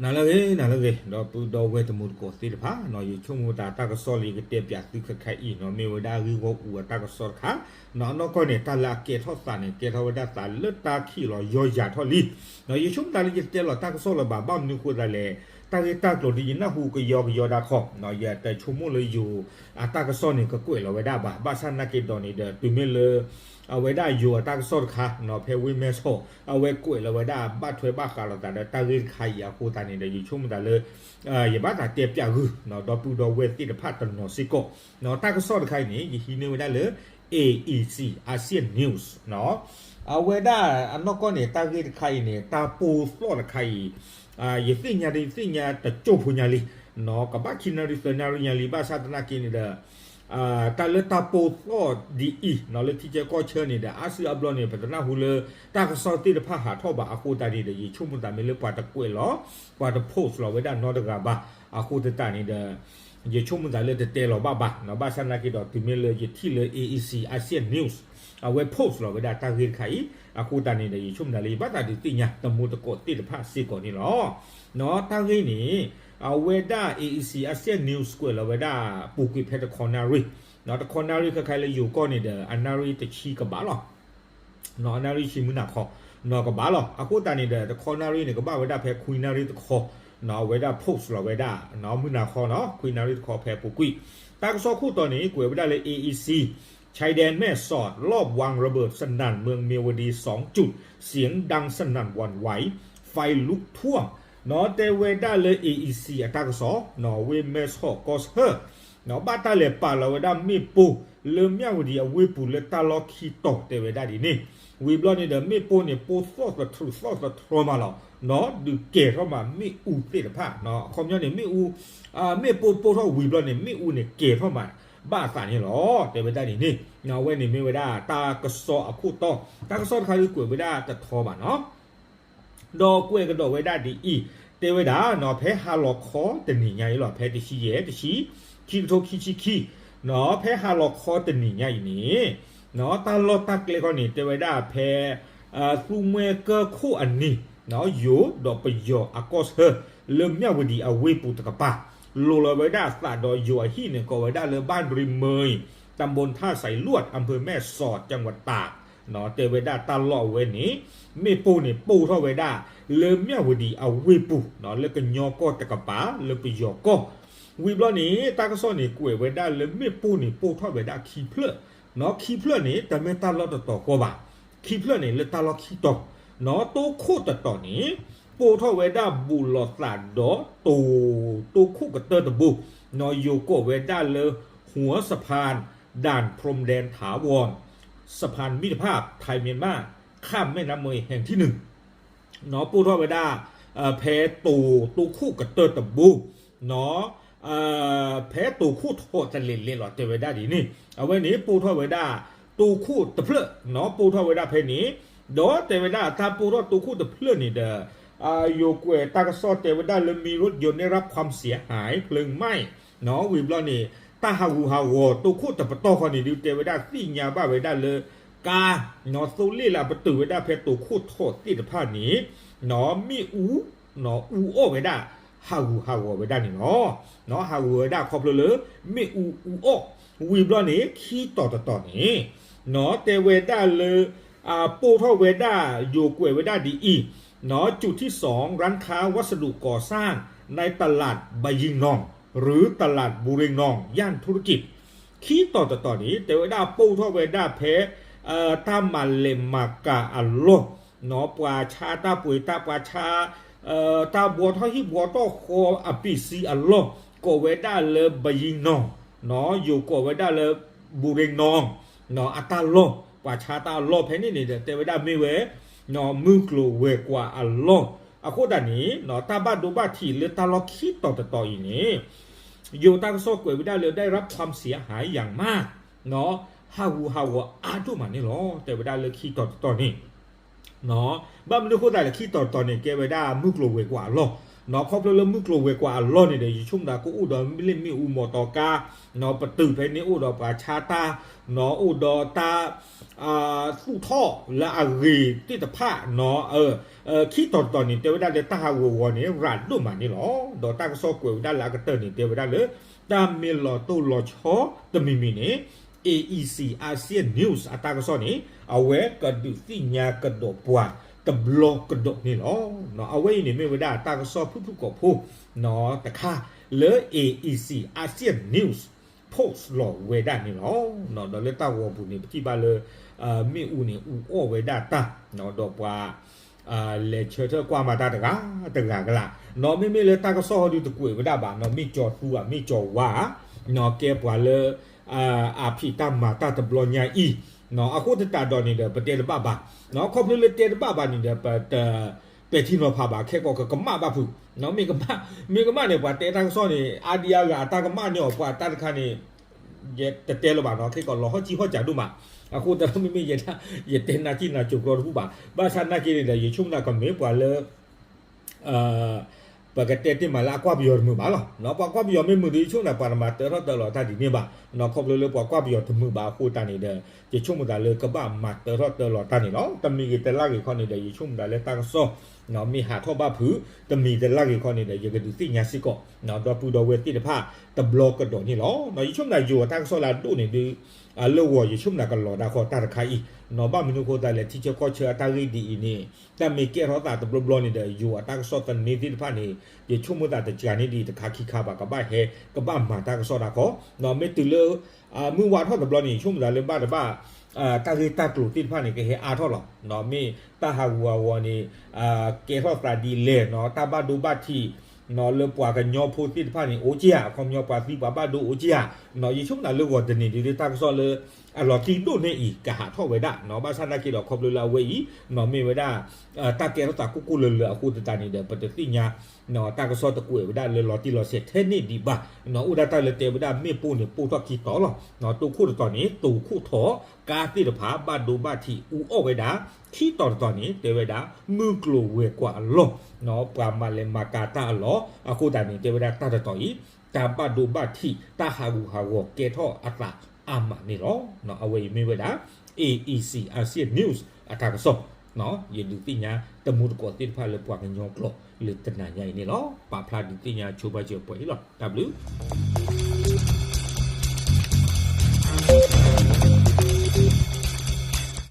နၤလၢအဂ့ၤ နၤလၢအဂ့ၤ ဒီပုၢ်ဒီဝဲၢ်တံၤသကိးသ့ၣ်တဖၣ်, ယဆိကမိၣ်သးတၢ်ကစီၣ်လၢယကတဲပၠးသုခဲခါအံၤန့ၣ် မ့ၢ်ဝဲဒၣ်ဂ့ၢ်ဂီၢ်အူအတၢ်ကစီၣ်တခါ, အနီၢ်ကီၢ်န့ၣ် တၢ်လၢအကဲထီၣ်သးန့ၣ် ကဲထီၣ်ဝဲဒၣ်သးလၢတၢ်ခံးလီၤယီၢ်ယၤထီၣ်လံ. ယဆိကမိၣ်သးလၢယတတဲလီၤတၢ်ကစီၣ်လၢၤဘၣ် ဘၣ်မနုၤအဃိသတးလဲၣ်, တၢ်ဂ့ၢ်တၢ်ကျိၤဒ်ယနၢ်ဟူကယီကယီဒၣ်ခီ, ယတဆိကမိၣ်လၢယိၤအတၢ်ကစီၣ်န့ၣ် ကကွဲးလီၤဝဲဒၣ်ဘၣ်, ဘၣ်ဆၣ်သနာ်က့ဒီးန့ၣ်ဒီး တုၤမ့ၢ်လၢ အဝဲဒၣ်ယိၤအတၢ်ကစီၣ်တခါ ဖဲဝ့ၢ်မဲၢ်ဆီး အဝဲကွဲးလီၤဝဲဒၣ်ဘၣ်ထွဲဘၣ်ဃးလိာ်သးဒီးတၢ်ဂ့ၢ်တခါအံၤအဃိသတးန့ၣ်ဒီး ယဆိကမိၣ်သးလၢ ယဘၣ်သးတဲပၠးဂုာ် ဒီပုၢ်ဒီဝဲၢ်သ့ၣ်တဖၣ်တနီၤစ့ၢ်ကီး, တၢ်ကစီၣ်တခါအံၤန့ၣ် ယဟံးန့ၢ်ဝဲဒၣ်လၢ A E C Asian News အဝဲဒၣ်အနီၢ်ကီၢ်န့ၣ် တၢ်ဂ့ၢ်တခါအံၤန့ၣ် တၢ်ပိၢ်သီၣ်တခါအံၤ ယသ့ၣ်ညါဒ်ယသ့ၣ်ညါတစိၢ်ဖိညါလံ, ကဘၣ်ခံနၣ်ရံၣ်သၢနၣ်ရံၣ်ညါလံ, ဘၣ်ဆၣ်သနာ်က့န့ၣ်ဒီး တၢ်လၢတၢ်ပိၢ်သီၣ်ဒ်အံၤ လၢထံဆၢကီၢ်ဆၢန့ၣ်ဒီး အါစုအါဘျီန့ၣ် ပတနၢ်ဟူလၢ တၢ်ကစီၣ်သ့ၣ်တဖၣ်ဟးထီၣ်ဘၣ်အဃိသတးန့ၣ်ဒီး ယဆိကမိၣ်သးမ့ၢ်လၢပှၤတကွဲးလီၤ ပှၤတ post လီၤဝဲဒၣ်နီတဂၤဘၣ်အဃိသတးန့ၣ်ဒီး ယဆိကမိၣ်သးလၢတတဲလီၤဘၣ်ဘၣ်, ဘၣ်ဆၣ်သနာ်က့ဒီးတုၤမ့ၢ်လၢယထံၣ်လၢ A E C Asian News အဝဲ post လီၤဝဲဒၣ်တၢ်ဂ့ၢ်တခါအံၤ အဃိသတးန့ၣ်ဒီး ယဆိကမိၣ်သးလၢယဘၣ်သးဒုးသ့ၣ်ညါ တံၤသကိးသ့ၣ်တဖၣ်စ့ၢ်ကီးန့ၣ်လီၤ. တၢ်ဂ့ၢ်န့ၣ် အဝဲဒၣ် A E C Asian News ကွဲးလီၤဝဲဒၣ် ပူၤကွံာ်ဖဲတခီနၣ်ရံၣ်, တခီနၣ်ရံၣ်ခဲခါလၢယိၤကီၢ်န့ၣ်ဒီး အနၣ်ရံၣ်တဆံကဘးလီၤ အနၣ်ရံၣ်ဆံမုၢ်နၤခီ ကဘးလီၤ. အဃိသတးန့ၣ်ဒီး တခီနၣ်ရံၣ်န့ၣ် ကဘၣ်ဝဲဒၣ်ဖဲခွံနၣ်ရံၣ်တခီ, အဝဲဒၣ် post လီၤဝဲဒၣ် မုၢ်နၤခီနီၤ ခွံနၣ်ရံၣ်တခီဖဲပူၤကွံာ်, တၢ်ကစီၣ်ခိၣ်တီန့ၣ် ကွဲးဝဲဒၣ်လၢ A E C ชายแดนแม่สอด ลอบวางระเบิดสนั่น เมืองเมียวดี สองจุด เสียงดังสนั่นหวั่นไหว ไฟลุกท่วม တဲဝဲဒၣ်လၢ A E C အတၢ်ကစီၣ် ဝ့ၢ်မဲၢ်ဆီးကီၢ်ဆၢ ဘၣ်တၢ်လဲၤပာ်လီၤဝဲဒၣ်မ့ၣ်ပိၢ်လၢမၠၣ်ဝတံၤအဝ့ၢ်ပူၤလၢတၢ်လီၢ်ခံတီၤတဲဝဲဒၣ်ဒ်န့ၣ်, ဝံၤဘျီန့ၣ်ဒီး မ့ၣ်ပိၢ်န့ၣ် ပိၢ်သီၣ်သထြူးသီၣ်သထြီမးလီၤ, ဒုးကဲၤထီၣ်မးမ့ၣ်အူသ့ၣ်တဖၣ်, အခီပညီန့ၣ် မ့ၣ်အူ မ့ၣ်ပိၢ်ပိၢ်ထီၣ်ဝံၤဘျီန့ၣ် မ့ၣ်အူန့ၣ်ကဲၤထီၣ်မးဘၣ်အသးန့ၣ်လီၤ တဲဝဲဒၣ်ဒ်န့ၣ်, အဝဲန့ၣ်မ့ၢ်ဝဲဒၣ်တၢ်ကစီၣ်အခိၣ်တီ, တၢ်ကစီၣ်တခါဒုးကွဲးဝဲဒၣ်တထီဘၣ်နီၤ ဒီးကွဲးကဒီးဝဲဒၣ်ဒ်အံၤ, တဲဝဲဒၣ်နီၤ ဖဲဟါလီၤခီတနံၤညါအံၤလီၤ ဖဲတဆံယဲၢ်တဆံ ခံကထိခံဆံခံ, ဖဲဟါလီၤခီတနံၤညါအံၤန့ၣ် တၢ်လီၢ်တၢ်ကျဲခီန့ၣ် တဲဝဲဒၣ်ဖဲ သူမှဲကၢၢ်ခိၣ်အနံၤ ယိၤဒီးပယီၤအကီၢ်ဆၢ လၢမၠၣ်ဝတံၤအဝ့ၢ်ပူၤတကပၤ လိၤလီၤဝဲဒၣ်အသးဒီးယိၤအဟံၣ်န့ၣ် ကိးဝဲဒၣ်လၢ บ้านริมเมย ตำบลท่าสายลวด อำเภอแม่สอด จังหวัดตาก တဲဝဲဒၣ်တၢ်လီၢ်အဝဲန့ၣ် မ့ၣ်ပိၢ်န့ၣ်ပိၢ်ထီၣ်ဝဲဒၣ် လၢမၠၣ်ဝတံၤအဝ့ၢ်ပူၤ လၢကညီကီၢ်တကပၤ လၢပယီၤကီၢ်, ဝံၤဘျီန့ၣ် တၢ်ကစီၣ်န့ၣ်ကွဲးဝဲဒၣ်လၢမ့ၣ်ပိၢ်န့ၣ်ပိၢ်ထီၣ်ဝဲဒၣ်ခံဖျၢၣ်, ခံဖျၢၣ်န့ၣ် တမ့ၢ်တၢ်လီၢ်တတီၤဃီဘၣ်, ခံဖျၢၣ်န့ၣ်လၢတၢ်လီၢ်ခံတီၤ, တိခိၣ်တတီၤန့ၣ် ပိၢ်ထီၣ်ဝဲဒၣ်ဘူးလိာ်သးဒီးတိၤ, တိခိၣ်ကတၢၢ်တဘိ, ယိၤကိးဝဲဒၣ်လၢ หัวสะพานด่านพรมแดนถาวร สะพานมิตรภาพไทยเมียนมาข้ามแม่น้ำเมยแห่งที่หนึ่ง ပိၢ်ထီၣ်ဝဲဒၣ် ဖဲတိၤ တိခိၣ်ကတၢၢ်တဘိ ဖဲတိၤခိၣ်ထိးတလ့ၤလဲၤလီၤ တဲဝဲဒၣ်ဒ်န့ၣ်, အဝဲန့ၣ်ပိၢ်ထီၣ်ဝဲဒၣ် တိခိၣ်တဖျၢၣ် ပိၢ်ထီၣ်ဝဲဒၣ်ဖဲန့ၣ်, ဒီးတဲဝဲဒၣ်တၢ်ပိၢ်ထီၣ်တိခိၣ်တဖျၢၣ်န့ၣ်ဒီး ယိၤကွဲးတၢ်ကစီၣ်တဲဝဲဒၣ်လၢ มีรถยนต์ได้รับความเสียหาย เพลิงไหม้ ဝံၤဘျီန့ၣ် တၢ်ဟးဂူာ်ဟးဂီၤတိခိၣ်တပတီၢ်ဃီန့ၣ်ဒုး တဲဝဲဒၣ်သ့ၣ်ညါဘၣ်ဝဲဒၣ်လၢ ကါ သိလ့ၣ်လၢအပတုာ်ဝဲဒၣ်ဖဲတိၤခိၣ်ထိးသ့ၣ်တဖၣ်န့ၣ် မ့ၣ်အူ အူအီၣ်ဝဲဒၣ် ဟးဂူာ်ဟးဂီၤဝဲဒၣ်န့ၣ်လီၤ. ဟးဂူာ်ဝဲဒၣ်ခီဖျိလၢ မ့ၣ်အူအူအီၣ် ဝံၤဘျီန့ၣ် ခံတီၤတတီၤန့ၣ် တဲဝဲဒၣ်လၢ ပိၢ်ထီၣ်ဝဲဒၣ် ယိၤကွဲးဝဲဒၣ်ဒ်အံၤ, จุดที่สอง ร้านค้าวัสดุก่อสร้างในตลาดบะยิงนอง หรือตลาดบูเรงนอง ย่านธุรกิจ ခံတီၤတတီၤန့ၣ် တဲဝဲဒၣ်ပိၢ်ထီၣ်ဝဲဒၣ်ဖဲ တၢ်မၤလဲးမၤကၤအလီၢ်, ပှၤဆါတၢ်ပှ့ၤတၢ်ပှၤဆါ တၢ်ဘှီထီၣ်ဟံၣ်ဘှီထီၣ်ဃီအပံးစံအလီၢ် ကိးဝဲဒၣ်လၢ ဘယံနီၣ်, ယိၤကိးဝဲဒၣ်လၢ ဘူရ့နီၣ် အတၢ်လီၢ် ပှၤဆါတၢ်အလီၢ်ဖဲန့ၣ်န့ၣ်ဒီး တဲဝဲဒၣ်မ့ၢ်ဝဲ မုၢ်ကျိၤဝဲၤကွာ်အလီၢ်, အဃိသတးန့ၣ် တၢ်ဘၣ်ဒိဘၣ်ထံးလၢတၢ်လီၢ်ခံတီၤတတီၤအံၤန့ၣ် ယိၤတၢ်ကစီၣ်ကွဲးဝဲဒၣ်လၢ ได้รับความเสียหายอย่างมาก ဟးဂူာ်ဟးဂီၤအါဒိၣ်မးန့ၣ်လီၤ တဲဝဲဒၣ်လၢခံတီၤတတီၤန့ၣ် ဘၣ်မနုၤအဃိသတးလဲၣ် ခံတီၤတတီၤန့ၣ် ကဲဝဲဒၣ်မုၢ်ကျိၤဝဲၤကွာ်အလီၢ် ခီဖျိလၢမုၢ်ကျိၤဝဲၤကွာ်အလီၢ်န့ၣ်ဒီး ယဆိကမိၣ်သးကအိၣ်ဒီးလ့ၣ်မ့ၣ်အူမီတီကါ, ပတုာ်ဖဲန့ၣ်အိၣ်ဒီးပှၤဆါတၢ်, အိၣ်ဒီးတၢ် သူၣ်ထီၣ်လၢအဂ့ၤသ့ၣ်တဖၣ်, ခံတီၤတတီၤန့ၣ် တဲဝဲဒၣ်လၢတၢ်ဟးဂူာ်ဟးဂီၤန့ၣ် ရၤဒိၣ်မးန့ၣ်လီၤ. ဒီးတၢ်ကစီၣ်ကွဲးဝဲဒၣ်လၢအကတၢၢ်န့ၣ် တဲဝဲဒၣ်လၢ တၢ်မ့ၢ်လီၤတိၢ်လီၤဆီတမံၤမံၤန့ၣ် A E C Asia News အတၢ်ကစီၣ်န့ၣ် အဝဲကဒုးသ့ၣ်ညါကဒီးပှၤတဘျီကဒီးန့ၣ်လီၤ. အဝဲအံၤန့ၣ်မ့ၢ်ဝဲဒၣ်တၢ်ကစီၣ်ဖုၣ်ဖုၣ်ကိာ်ဖိတခါလၢ A E C Asia News post လီၤဝဲဒၣ်န့ၣ်လီၤ. ဒီးလၢတၢ်ဂီၤပူၤန့ၣ် ပထံၣ်ဘၣ်လၢ မ့ၣ်အူန့ၣ် အူအီၣ်ဝဲဒၣ်တၢ်, ဒီးပှၤ လဲၤဆၢထၢၣ်ကွၢ်မၤတၢ်တဂၤတဂၤကလး, မ့မ့ၢ်လၢတၢ်ကစီၣ်ဟီဒုးတကွဲးဝဲဒၣ်ဘၣ်, မ့ၢ်ကၠီၤသူဧါ မ့ၢ်ကၠီၤဝါဧါ, ကဲပှၤလၢ အဖံးတၢ်မၤတၢ်တဘျီညါအံၤ, အဃိသတးဒီးန့ၣ်ဒီး ပတဲတဘၣ်ဘၣ်, ခီဖျိလၢတဲတဘၣ်ဘၣ်န့ၣ်ဒီး ပတပဲာ်ထံနီၤဖးဘၣ် ခဲကိာ်ကကမၣ်ဘၣ်ဖုး, မ့ၢ်ကမၣ်န့ၣ် ပှၤတဲတၢ်ကစီၣ်န့ၣ် အါဒံအါဂၤအတၢ်ကမၣ်န့ၢ်အီၤ ပှၤတၢ်တခါန့ၣ် ယတတဲလၢၤဘၣ်နီၤ, ခဲကိာ်လီၤဟီၣ်ကံၣ်ဟီၣ်ကးဒိၣ်မး, အဃိသတးမ့မ့ၢ်ယဲဒၣ် ယတဲနၢ်ကံၣ်နၢ်ကၠိၤကျီတပူၤဘၣ်, ဘၣ်ဆၣ်နာ်က့န့ၣ်ဒီး ယဆိကမိၣ်ကမ့ၢ်ပှၤလၢ ပကတဲတ့ၢ်မးလၢအကွၢ်ပယီၤတမုာ်ဘၣ်လီၤ. ပှၤကွၢ်ပယီၤမ့ၢ်မုာ်ဒီး ယဆိကမိၣ်သးပှၤတမၤတၢထီၣ်တၢလီၤတၢ်ဒ်န့ၣ်ဘၣ်, ခီဖျိလၢပှၤကွၢ်ပယီၤတမုာ်ဘၣ်အဃိသတးန့ၣ်ဒီး ယဆိကမိၣ်သးလၢကဘၣ်မၤတၢထီၣ်တၢလီၤတၢ်န့ၣ်လီၤ. တမံၤဂ့ၤတလၢ်ဂ့ၤခီန့ၣ်ဒီး ယဆိကမိၣ်သးလၢတၢ်ကစီၣ် မ့ၢ်ဟးထီၣ်ဘၣ်ဖုး တမံၤတလၢ်ဂ့ၤခီန့ၣ်ဒီး ယကဒုးသ့ၣ်ညါစ့ၢ်ကီး ဒီပုၢ်ဒီဝဲၢ်သ့ၣ်တဖၣ်တဘျီကဒီးန့ၣ်လီၤ. ယဆိကမိၣ်သးယိၤအတၢ်ကစီၣ်လၢအဒိၣ်န့ၣ်ဒုး လၢဂီၤယဆိကမိၣ်သးကလီၤဒၣ်ဃီတၢ်တခါအံၤ, ဘၣ်မနုၤအဃိသတးလဲၣ် ထံဆၢကီၢ်ဆၢအတၢ်ဂ့ၢ်ဒ်အံၤန့ၣ် တၢ်မ့ၢ်ကဲထီၣ်သးတဘျီဘျီန့ၣ်ဒီး ယိၤအတၢ်ကစီၣ်သန့သ့ၣ်တဖၣ်န့ၣ် ယဆိကမိၣ်သးတစှၤန့ၢ်ဒံးတခါခံခါဘၣ် ကဘၣ်ဟဲ ကဘၣ်မၤတၢ်ကစီၣ်တၢ်ဃီ, မ့ၢ်တုၤလၢ မုၢ်ဝါထီၣ်တဘျီန့ၣ် ယဆိကမိၣ်သးလၢဘၣ်တဘၣ် တၢ်ဂ့ၢ်တၢ်ကျိၤသ့ၣ်တဖၣ်န့ၣ် ကဟဲအါထီၣ်လီၤ. မ့ၢ်တၢ်ဟးဂူာ်ဟးဂီၤန့ၣ် ကဲထီၣ်သးဒ်လဲၣ်နီၤ တၢ်ဘၣ်ဒိဘၣ်ထံး လၢပှၤကညီဖိသ့ၣ်တဖၣ်န့ၣ် အိၣ်က့ဧါ, အခီပညီပှၤသံပှၤဘၣ်ဒိအိၣ်က့ဧါ, ယဆိကမိၣ်သးလၢဂီၤတနံၤဒ်တၢ်ကစီၣ်လၢ အလီၤတံၢ်ဒိၣ်န့ၢ်အံၤ ကဟးထီၣ်ဝဲဒၣ်, ဘၣ်ဆၣ်နာ်က့ဒီးခီဖျိလၢအဝဲအံၤ မ့ၢ်ဝဲဒၣ် တၢ်ကဲထီၣ်သးကိၢ်ကိၢ်လၢၤလၢၤအဃိသတးန့ၣ်ဒီး ပတသ့ၣ်ညါ တၢ်ကစီၣ်တကွဲးဝဲဒၣ်လၢလီၤတံၢ်လီၤဆဲးထဲန့ၣ်ဒံးဘၣ်, အိၣ်ဒၣ်တၢ်လၢတဲဝဲဒၣ်မ့ၣ်ပိၢ်န့ၣ် ပိၢ်ထီၣ်ခံတီၤလီၤ. တိခိၣ်တတီၤန့ၣ် တိခိၣ်ထီၣ် ကါသ့ၣ်တဖၣ် ဘၣ်ဒိဘၣ်ထံး အူအီၣ်ဝဲဒၣ်, ခံတီၤတတီၤန့ၣ် တဲဝဲဒၣ် မုၢ်ကျိၤဝဲၤကွာ်အလီၢ် ပှၤမၤလဲၤမၤကၤတၢ်အလီၢ်, အဃိသတးန့ၣ် တဲဝဲဒၣ်တၢ်တတီၤအံၤ တၢ်ဘၣ်ဒိဘၣ်ထံး တၢ်ဟးဂူာ်ဟးဂီၤကဲထီၣ်အသးအါမးန့ၣ်လီၤ. အဝဲအံၤမ့ၢ်ဝဲဒၣ် A E C Asia News အတၢ်ကစီၣ်, ယဒုးသ့ၣ်ညါတမူတကိးသ့ၣ်တဖၣ်လၢပှၤကညီကျိာ်လၢတနၤညါအံၤန့ၣ်လီၤ. ပာ်ဖျါဒုးသ့ၣ်ညါဆိပာ်စၢၤပှဲၤအံၤလီၤ. တၢ်ဘျုး